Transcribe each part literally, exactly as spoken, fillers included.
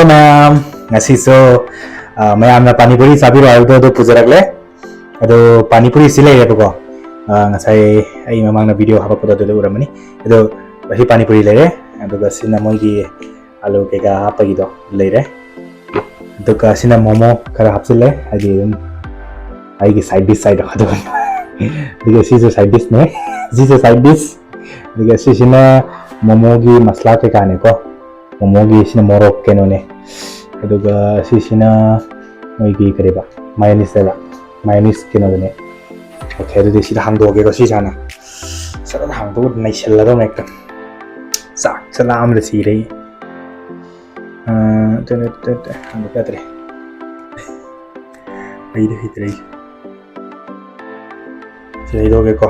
ꯃꯌꯥꯝ, ꯉꯁꯤꯁꯨ, ꯑ, ꯃꯌꯥꯝꯅ ꯄꯥꯅꯤꯄꯨꯔꯤ ꯆꯥꯕꯤꯔꯣ ꯍꯥꯏꯕꯗꯣ ꯑꯗꯨ ꯄꯨꯖꯔꯛꯂꯦ꯫ ꯑꯗꯣ ꯄꯥꯅꯤꯄꯨꯔꯤꯁꯤ ꯂꯩꯔꯦꯕꯀꯣ꯫ ꯑ, ꯉꯁꯥꯏ ꯑꯩ ꯃꯃꯥꯡꯗ ꯚꯤꯗꯤꯑꯣ ꯍꯥꯄꯛꯄꯗꯣ ꯑꯗꯨꯗ ꯎꯔꯝꯃꯅꯤ꯫ ꯑꯗꯣ ꯁꯤ ꯄꯥꯅꯤꯄꯨꯔꯤ ꯂꯩꯔꯦ꯫ ꯑꯗꯨꯒ ꯁꯤꯅ ꯃꯣꯏꯒꯤ ꯑꯂꯨ ꯀꯩꯀꯥ ꯍꯥꯞꯄꯒꯤꯗꯣ ꯂꯩꯔꯦ꯫ ꯑꯗꯨꯒ ꯁꯤꯅ ꯃꯣꯃꯣ ꯈꯔ ꯍꯥꯞꯆꯤꯜꯂꯦ, ꯍꯥꯏꯗꯤ ꯑꯗꯨꯝ ꯑꯩꯒꯤ ꯁꯥꯏꯠ ꯗꯤꯁ ꯍꯥꯏꯗꯣ ꯑꯗꯨꯒ꯫ ꯑꯗꯨꯒ ꯁꯤꯁꯨ ꯁꯥꯏꯠ ꯗꯤꯁꯅꯦ꯫ ꯁꯤꯁꯨ ꯁꯥꯏꯠ ꯗꯤꯁ꯫ ꯑꯗꯨꯒ ꯁꯤꯁꯤꯅ ꯃꯣꯃꯣꯒꯤ ꯃꯁꯂꯥ ꯀꯩꯀꯥꯅꯦꯀꯣ꯫ ꯃꯣꯃꯣꯒꯤ ꯁꯤꯅ ꯃꯣꯔꯣꯛ ꯀꯩꯅꯣꯅꯦ꯫ ꯑꯗꯨꯒ ꯁꯤꯁꯤꯅ ꯃꯣꯏꯒꯤ ꯀꯔꯤꯕ, ꯃꯥꯌꯣꯅꯤꯁ ꯍꯥꯏꯕ, ꯃꯥꯌꯣꯅꯤꯁ ꯀꯩꯅꯣꯗꯨꯅꯦ꯫ ꯑꯣꯀꯦ, ꯑꯗꯨꯗꯤ ꯁꯤꯗ ꯍꯥꯡꯗꯣꯛꯑꯒꯦꯀꯣ꯫ ꯁꯤꯁꯦ ꯍꯥꯟꯅ ꯁꯠ ꯍꯥꯡꯗꯣꯛꯑꯒ ꯅꯩꯁꯜꯂꯗꯧꯅꯦ ꯍꯦꯛꯇ꯫ ꯆꯥꯛꯁꯦ ꯂꯥꯝꯕꯗ ꯁꯤꯔꯦ ꯑꯩ꯫ ꯑ, ꯇ-, ꯇ-, ꯇ-, ꯇ-, ꯍꯥꯡꯗꯣꯛꯄ ꯌꯥꯗ꯭ꯔꯦ꯫ ꯍꯩꯗꯤ ꯍꯩꯇ꯭ꯔꯦ ꯑꯩꯁꯦ꯫ ꯁꯤ ꯍꯩꯗꯣꯛꯑꯒꯦꯀꯣ꯫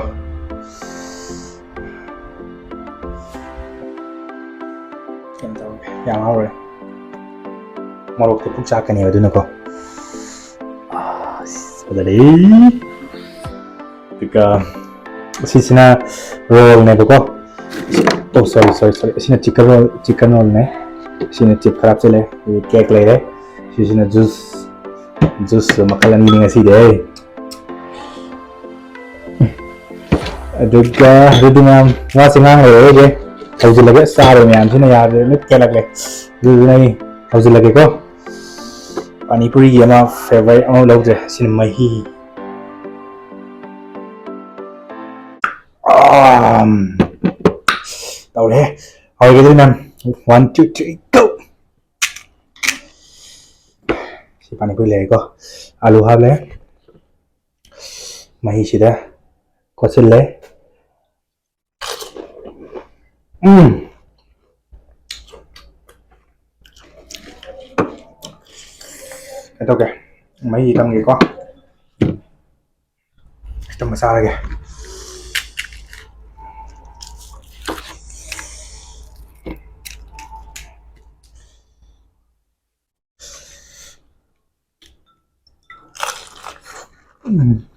ꯀꯩꯅꯣ ꯇꯧꯔꯒꯦ, ꯌꯥꯝ ꯍꯧꯔꯦ꯫ ꯃꯣꯔꯣꯛꯇꯤ ꯄꯨꯛ ꯆꯥꯛꯀꯅꯦꯕ, ꯑꯗꯨꯅꯀꯣ꯫ ꯑꯁ, ꯐꯖꯔꯦ꯫ ꯑꯗꯨꯒ ꯁꯤꯁꯤꯅ ꯔꯣꯜꯅꯦꯕꯀꯣ꯫ ꯑꯣ, ꯁꯣꯔꯤ, ꯁꯣꯔꯤ, ꯁꯣꯔꯤ꯫ ꯁꯤꯅ ꯆꯤꯛꯀꯟ ꯔꯣꯜ, ꯆꯤꯛꯀꯟ ꯔꯣꯜꯅꯦ꯫ ꯁꯤꯅ ꯆꯤꯞ ꯈꯔ ꯍꯥꯞꯆꯤꯜꯂꯦ꯫ ꯑꯗꯒꯤ ꯀꯦꯛ ꯂꯩꯔꯦ꯫ ꯁꯤꯁꯤꯅ ꯖꯨꯁ, ꯖꯨꯁꯁꯨ ꯃꯈꯜ ꯑꯅꯤꯅꯤ ꯉꯁꯤꯗꯤ꯫ ꯑꯗꯨꯒ ꯑꯗꯨꯗꯤ ꯃꯌꯥꯝ ꯋꯥꯁꯦ ꯉꯥꯡ ꯂꯩꯔꯔꯣꯏꯒꯦ꯫ ꯍꯧꯖꯤꯜꯂꯒꯦ꯫ ꯆꯥꯔꯦ ꯃꯌꯥꯝꯁꯤꯅ ꯌꯥꯗ꯭ꯔꯦ, ꯂꯣꯏ ꯀꯦꯜꯂꯛꯂꯦ꯫ ꯑꯗꯨꯗꯨꯅ ꯑꯩ ꯍꯧꯖꯤꯜꯂꯒꯦꯀꯣ꯫ ꯄꯥꯅꯤꯄꯨꯔꯤꯒꯤ ꯑꯃ ꯐ꯭ꯂꯦꯕꯔ ꯑꯃ ꯂꯧꯗ꯭ꯔꯦ꯫ ꯁꯤꯅ ꯃꯍꯤ꯫ ꯑꯥꯝ꯫ ꯇꯧꯔꯦ꯫ ꯍꯧꯔꯒꯦ ꯑꯗꯨꯗꯤ ꯃꯌꯥꯝ꯫ One, two, three, go! ꯁꯤ ꯄꯥꯅꯤꯄꯨꯔꯤ ꯂꯩꯔꯦꯀꯣ꯫ ꯑꯂꯨ ꯍꯥꯞꯂꯦ꯫ ꯃꯍꯤꯁꯤꯗ ꯀꯣꯠꯁꯤꯜꯂꯦ꯫ ꯎꯝ꯫ ꯀꯩꯗꯧꯒꯦ? ꯃꯍꯤ ꯀꯪꯒꯦꯀꯣ꯫ ꯈꯤꯇꯪ ꯆꯥꯔꯒꯦ꯫ ꯎꯝ꯫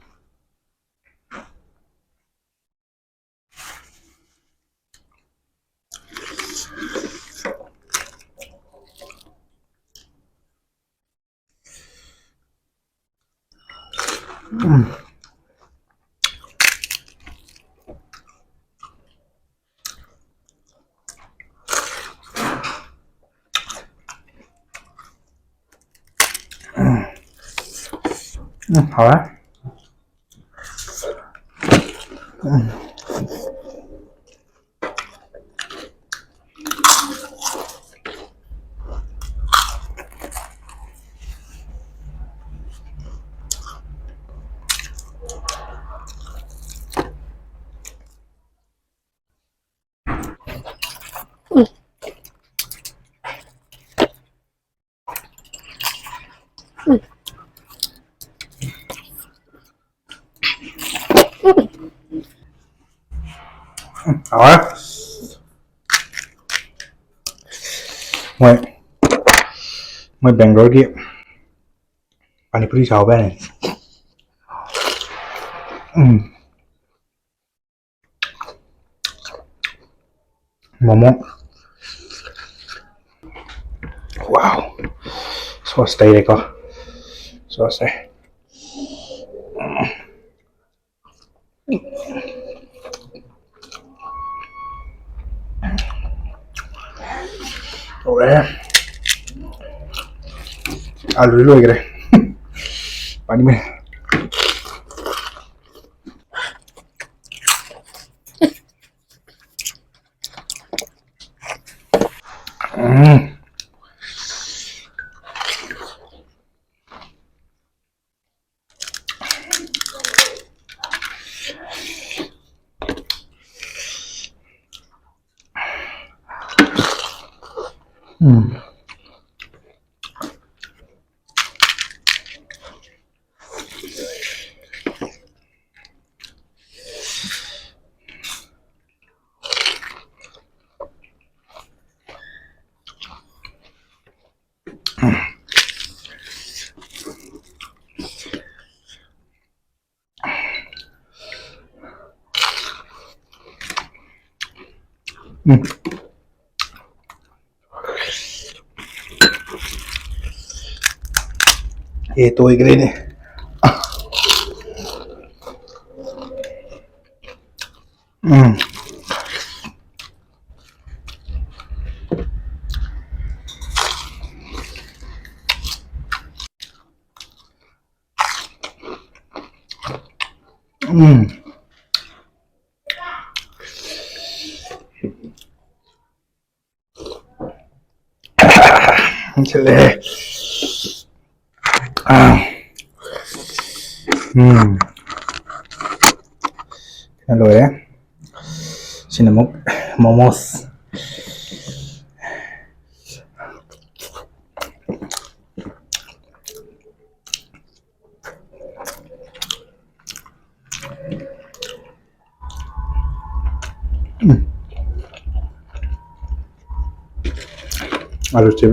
ꯎꯝ, ꯍꯥꯎꯔꯦ꯫ ꯎꯝ꯫ ꯎꯝ, ꯍꯥꯎꯔꯦ꯫ ꯃꯣꯏ, ꯃꯣꯏ ꯕꯦꯡꯒ꯭ꯂꯣꯔꯒꯤ ꯄꯥꯅꯤꯄꯨꯔꯤ ꯆꯥꯎꯕ ꯌꯥꯅꯤ꯫ ꯎꯝ꯫ ꯃꯣꯃꯣ꯫ ꯋꯥꯎ꯫ ꯁꯣꯁ ꯇꯩꯔꯦꯀꯣ꯫ ꯁꯣꯁꯁꯦ꯫ ꯇꯧꯔꯦ꯫ ꯑꯂꯨ ꯂꯣꯏꯈ꯭ꯔꯦ꯫ ꯄꯥꯅꯤꯡꯉꯦ꯫ ꯎꯝ꯫ ꯎꯝ꯫ ꯎꯝ꯫ ꯑꯦ, ꯇꯣꯏꯈ꯭ꯔꯦꯅꯦ꯫ ꯎꯝ꯫ ꯁꯤꯜꯂꯦꯍꯦ꯫ ꯑꯥ꯫ ꯎꯝ꯫ ꯂꯣꯏꯔꯦ꯫ ꯁꯤꯅ ꯑꯃꯨꯛ ꯃꯣꯃꯣꯁ꯫ ꯎꯝ꯫ ꯑꯂꯨ ꯆꯦꯞ꯫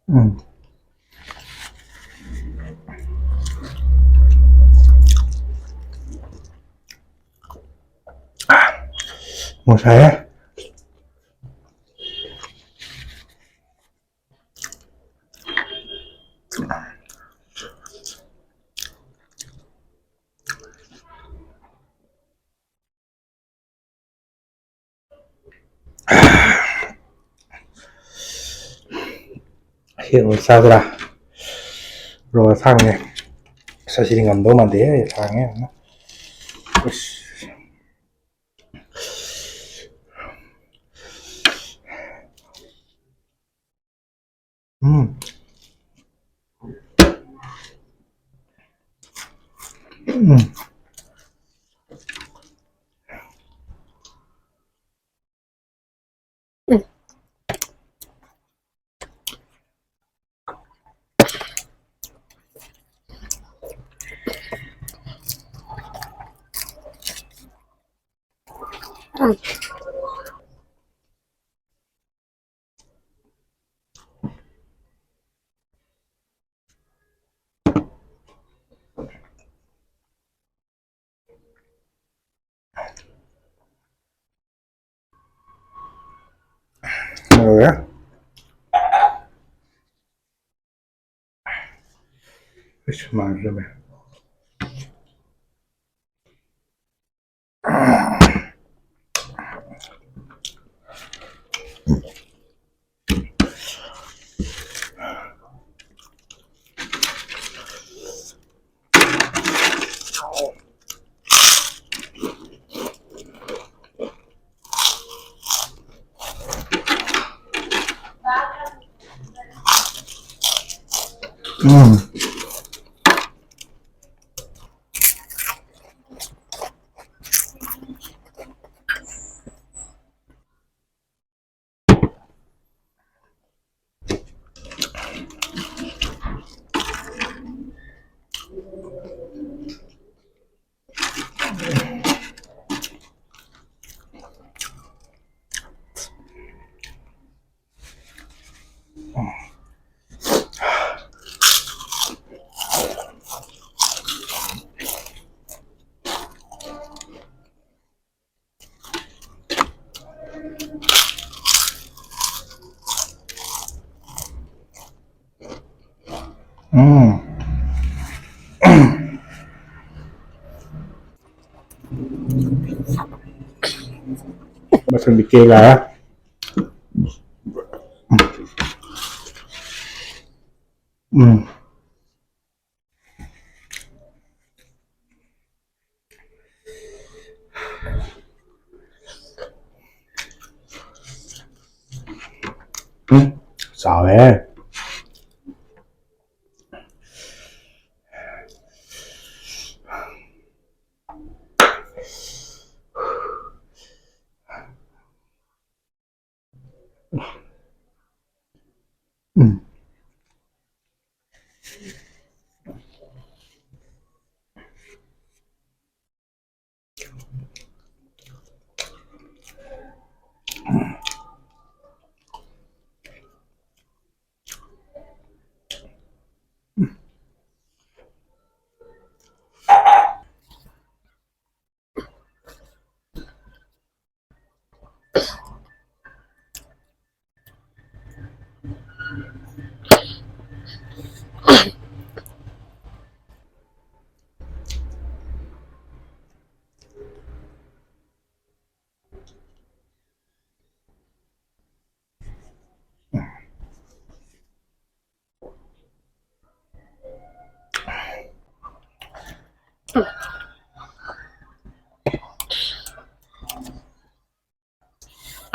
ꯎꯝ꯫ ꯃꯣꯔꯣꯛ ꯁꯥꯏꯍꯦ꯫ ꯍꯦꯛ ꯑꯣꯏ ꯆꯥꯗ꯭ꯔꯥ? ꯔꯣ ꯑꯁꯥꯡꯕꯅꯦ꯫ ꯑꯁ, ꯑꯁꯤꯗꯤ ꯉꯝꯗꯧ ꯃꯥꯟꯗꯦꯍꯦ, ꯁꯥꯡꯉꯦ ꯌꯥꯝꯅ꯫ ꯑꯁ꯫ ꯎꯝ꯫ ꯎꯝ꯫ ꯂꯣꯏꯔꯦ꯫ ꯏꯁ, ꯃꯥꯟꯈ꯭ꯔꯦꯃꯦ꯫ ꯎꯝ꯫ ꯎꯝ꯫ ꯃꯊꯪꯗꯤ ꯀꯦꯛ ꯂꯥꯛꯑꯦ꯫ ꯎꯝ꯫ ꯎꯝ, ꯆꯥꯎꯋꯦꯍꯦ꯫ ꯎꯝ꯫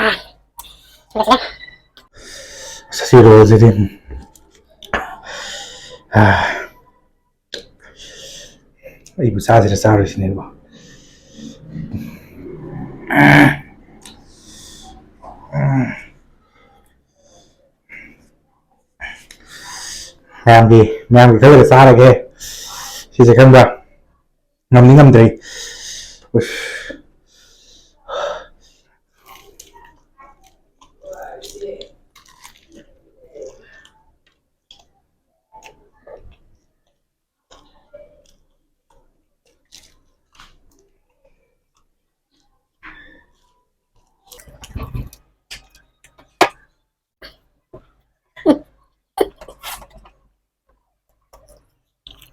ꯑꯥ, ꯂꯣꯏꯁꯤꯜꯂꯦ꯫ ꯑꯁ, ꯁꯤ ꯔꯣꯜꯁꯤꯗꯤ꯫ ꯑꯩꯕꯨ ꯆꯥꯁꯤꯔ ꯆꯥꯔꯣꯏꯁꯤꯅꯦꯕ꯫ ꯃꯌꯥꯝꯒꯤ ꯃꯌꯥꯝꯒꯤ ꯈꯜꯂꯒ ꯆꯥꯔꯒꯦ꯫ ꯁꯤꯁꯦ ꯈꯪꯕ꯭ꯔꯥ? ꯉꯝꯗꯤ ꯉꯝꯗ꯭ꯔꯦ꯫ ꯎꯁ꯫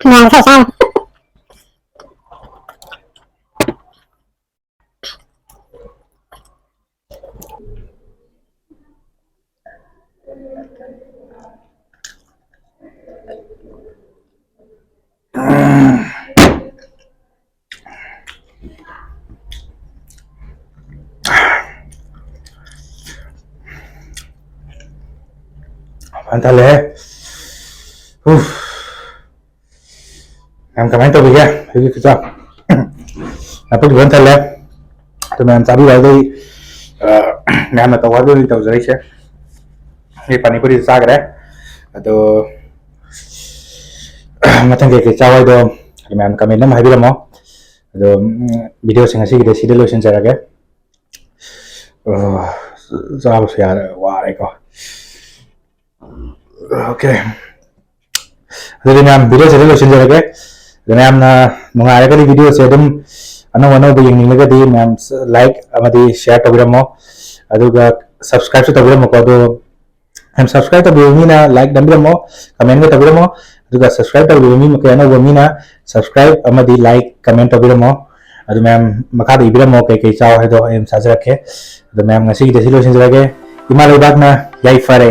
ꯃꯌꯥꯝ ꯈꯔ ꯆꯥꯔꯣ꯫ ꯐꯖꯅ ꯊꯜꯂꯦꯍꯦ꯫ ꯎꯐ꯫ ꯃꯌꯥꯝ ꯀꯃꯥꯏꯅ ꯇꯧꯕꯤꯒꯦ? ꯑꯩꯒꯤ ꯈꯨꯆꯥ ꯅꯥꯄꯨꯒꯤ ꯐꯖꯅ ꯊꯜꯂꯦ꯫ ꯑꯗꯨ ꯃꯌꯥꯝ ꯆꯥꯕꯤꯔꯣ꯫ ꯑꯗꯨ, ꯑ, ꯃꯌꯥꯝꯅ ꯇꯧ ꯍꯥꯏꯕꯗꯨ ꯑꯩ ꯇꯧꯖꯔꯛꯏꯁꯦ꯫ ꯑꯩ ꯄꯥꯅꯤꯄꯨꯔꯤ ꯆꯥꯈ꯭ꯔꯦ꯫ ꯑꯗꯣ, ꯃꯊꯪ ꯀꯩꯀꯩ ꯆꯥꯎ ꯍꯥꯏꯗꯣ ꯃꯌꯥꯝ comment ꯑꯃ ꯍꯥꯏꯕꯤꯔꯝꯃꯣ꯫ ꯑꯗꯣ, ꯎꯝ, videoꯁꯤꯡ ꯉꯁꯤꯒꯤꯗꯤ ꯁꯤꯗ ꯂꯣꯏꯁꯤꯟꯖꯔꯒꯦ꯫ ꯑ, ꯆꯥꯕꯁꯨ ꯌꯥꯔꯦ, ꯋꯥꯔꯦꯀꯣ꯫ Okay꯫ ꯑꯗꯨꯗꯤ ꯃꯌꯥꯝ videoꯁꯦ ꯑꯗꯨꯝ ꯂꯣꯏꯁꯤꯟꯖꯔꯒꯦ꯫ ꯑꯗꯣ ꯃꯌꯥꯝꯅ ꯅꯨꯡꯉꯥꯏꯔꯒꯗꯤ videoꯁꯦ ꯑꯗꯨꯝ ꯑꯅꯧ ꯑꯅꯧꯕ ꯌꯦꯡꯅꯤꯡꯂꯒꯗꯤ ꯃꯌꯥꯝ like ꯑꯃꯗꯤ share ꯇꯧꯕꯤꯔꯝꯃꯣ꯫ ꯑꯗꯨꯒ subscribeꯁꯨ ꯇꯧꯕꯤꯔꯝꯃꯣꯀꯣ꯫ ꯑꯗꯣ ꯃꯌꯥꯝ subscribe ꯇꯧꯕꯤꯕ ꯃꯤꯅ like ꯅꯝꯕꯤꯔꯝꯃꯣ, commentꯒ ꯇꯧꯕꯤꯔꯝꯃꯣ꯫ ꯑꯗꯨꯒ subscribe ꯇꯧꯕꯤꯕ ꯃꯤ ꯃꯈꯩ ꯑꯅꯧꯕ ꯃꯤꯅ subscribe ꯑꯃꯗꯤ like comment ꯇꯧꯕꯤꯔꯝꯃꯣ꯫ ꯑꯗꯨ ꯃꯌꯥꯝ ꯃꯈꯥꯗ ꯏꯕꯤꯔꯝꯃꯣ ꯀꯩ ꯀꯩ ꯆꯥꯎ ꯍꯥꯏꯗꯣ ꯑꯩ ꯑꯗꯨꯝ ꯆꯥꯖꯔꯛꯀꯦ꯫ ꯑꯗꯣ ꯃꯌꯥꯝ ꯉꯁꯤꯒꯤꯗꯤ ꯁꯤ ꯂꯣꯏꯁꯤꯟꯖꯔꯒꯦ꯫ ꯏꯃꯥ ꯂꯩꯕꯥꯛꯅ ꯌꯥꯏꯐꯔꯦ꯫